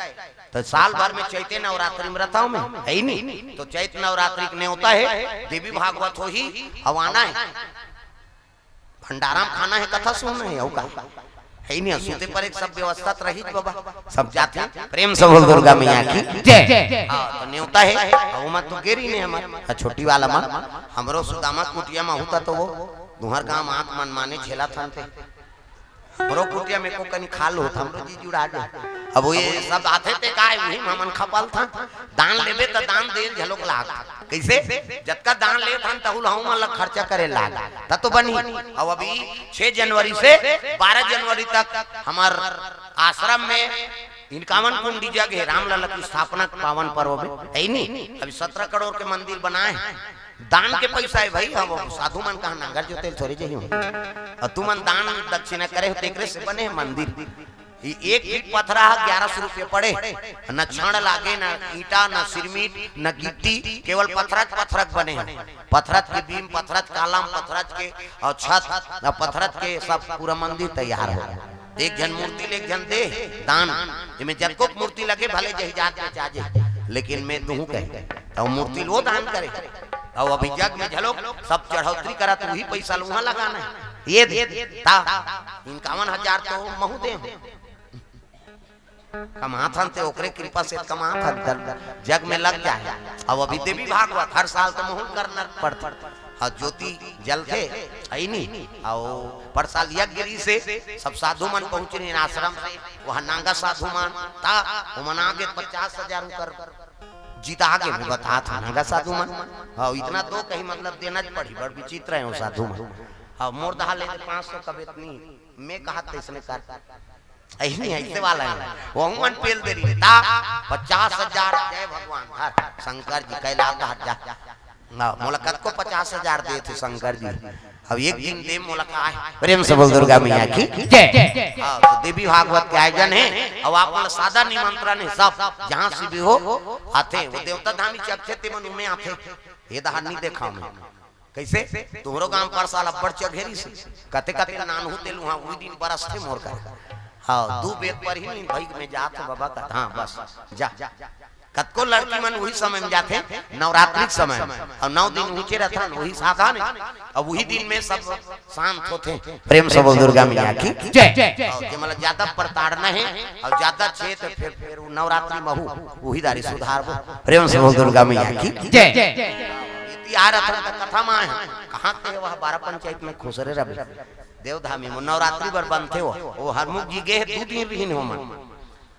तो साल भर में चैते नवरात्रि में रहता हूँ मैं, है ही नहीं। तो चैत नवरात्रि के नेवता हे, देवी भागवत होही, अउ आना हे। भंडारा में खाना हे, कथा सुनना हे, अउ का? है ही नहीं, सुते पर एक सब व्यवस्था तो रही बाबा, सब जाते हैं। प्रेम से बोल दुर्गा मैया की जय। हाँ, तो नेवता हे, अउ ओमा तो गेरी ने हमर, हाँ, छोटी वाला मन, हमरो सुदामा कुटिया में होता तो वो, तुहर गांव आंख मन माने झेला थन थे। हमरो कुटिया में को कनी खाल होत, हमरो जी जुड़ा जाए। अब वो ये सब आथे ते काय, वही में हमन खपल था। दान लेबे त दान देल झलोक लाग। कइसे? जतका दान लेत हन, तहू ल हमन ल खर्चा करे लाग। त तो बनी। अब अभी छह जनवरी से बारह जनवरी तक हमर आश्रम में इनकावन कुंडी जग हे, रामलला की स्थापना के पावन पर्व में, है नी? अभी सत्रह करोड़ के मंदिर बनाए हे। दान के पैसा हे भाई, हम साधु मन कहा नांगर जोते ल थोरे जही हूँ। अउ तुमन दान दक्षिणा करे हो, तेकरे से बने हे मंदिर। ये एक फीट पथरा हे, ग्यारह सौ रुपये पड़े। न छड़ लागे, न ईंटा, न सिरमिट, न गिट्टी, केवल पथरच पथरच बने हे। पथरच के बीम, पथरच कालम, पथरच के अउ छत, अउ पथरच के सब पूरा मंदिर तैयार हो। एक झन मूर्ति ले एक झन दे दान, एमे जतको मूर्ति लगे भले जही जात में चाजे, लेकिन मैं तुहूं कहे, त मूर्ति ल वो दान करे। अउ अभी जग में झलोक सब चढ़ौतरी करत, वही पैसा ल उहाँ लगाना हे। ये दे, ता, इनकावन हजार तो महू दे हूँ। कमाथन ते ओकरे कृपा से कमाथन, त जग में लग जाए। अब अभी देवी भागवत हर साल तो महू ल करना पड़थे। हाँ, ज्योति जलथे, है नी? अउ परसाल यज्ञ गिरी से सब साधु मन पहुँचे रहिन आश्रम से, वहाँ नांगा साधु मन ता, ओमन आगे पचास हजार उकर जीत आगे में बतात हे नांगा साधु मन। हाँ, इतना दो कहीं मतलब देना च पड़ी, बड़ विचित्र हे वो साधु मन। हाँ, मोर दहा ले दे पाँच सौ कबे इतनी, मैं कहा तैसने कर। ऐसे नहीं, ऐसे वाला हे। वो मन पेल दे रही। ता पचास हजार, जय भगवान, हर शंकर जी, कैलाश हट जा। ना, मोला कतको पचास हजार दे थे शंकर जी। अब एक दिन दे मोला का हे। प्रेम से बोल दुर्गा मैया की जय। हाँ, तो देवी भागवत के आयोजन हे। अब आप मन ला सादा निमंत्रण हे, सब जहाँ से भी हो आथे। वो देवता धामी चकथे ते मन उमे आथे। ये दहा नहीं देखा मैं। कइसे? तुहरो गांव परसाल अब्बड़ चघेरी से। कते कते नानहू तेल उहाँ उही दिन बरसथे मोर कर। हाँ, दू बेर पर ही नहीं भाई में जात हो बाबा का। हाँ, बस, जा। कतको लड़की मन उही समय में जाथे, नवरात्रि के समय, अउ नौ दिन उहिचे रथन, उही साधन हे। अब उही दिन में सब शांत होथे। प्रेम से बोल दुर्गा मैया की जय। अउ जे मतलब ज्यादा प्रताड़ना हे, अउ ज्यादा छे त फिर, फिर वो नवरात्रि महू, उही दारी सुधारबो। प्रेम से बोल दुर्गा मैया की जय। इति आ रथन त कथा में आए हन। कहाँ के वह बारह पंचायत में खुसरे रहे। देवधामी में नवरात्रि बर बनथे वो। वो हरमुख जी गे हे, दू दिन रहिन हो मन।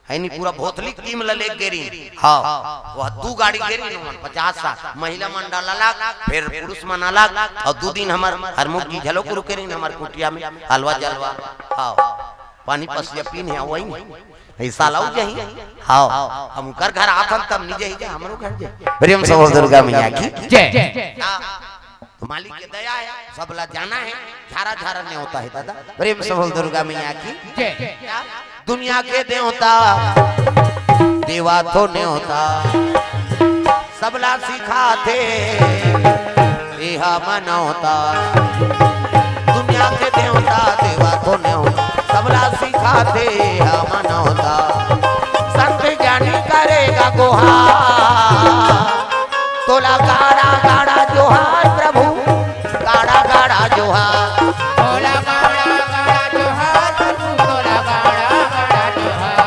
है नी, पूरा भोथली टीम ल लेके गे रहिन। हाँ, वह दू गाड़ी गे रहिन ओमन, पचास साठ, महिला मंडल अलग, फिर पुरुष मन अलग, अउ दू दिन हमर हरमुख जी झलो गुरु के रहिन हमर कुटिया में, हलवा जलवा। हाँ, पानी पसिया पीन हे, वही नहीं। ऐसा लाऊ जाही। हाँ, हम कर घर आथन तब नहीं जाही, जा हमरो घर जाही। प्रेम से बोल दुर्गा मैया की। जय। हाँ। तो मालिक के दया है, सबला जाना है, झारा झारा नेवता है दादा। प्रेम से बोल दुर्गा मैया की। जय। दुनिया के देवता, देवा तो नेवता, सबला सिखाथे, एहा मनौता। दुनिया के देवता, देवा तो नेवता, सबला सिखाथे, एहा मनौता। संत ज्ञानी करेगा गुहार, तोला गाड़ा गाड़ा जोहार प्रभु, गाड़ा गाड़ा जोहार। तोला गाड़ा गाड़ा जोहार प्रभु, तोला गाड़ा गाड़ा जोहार।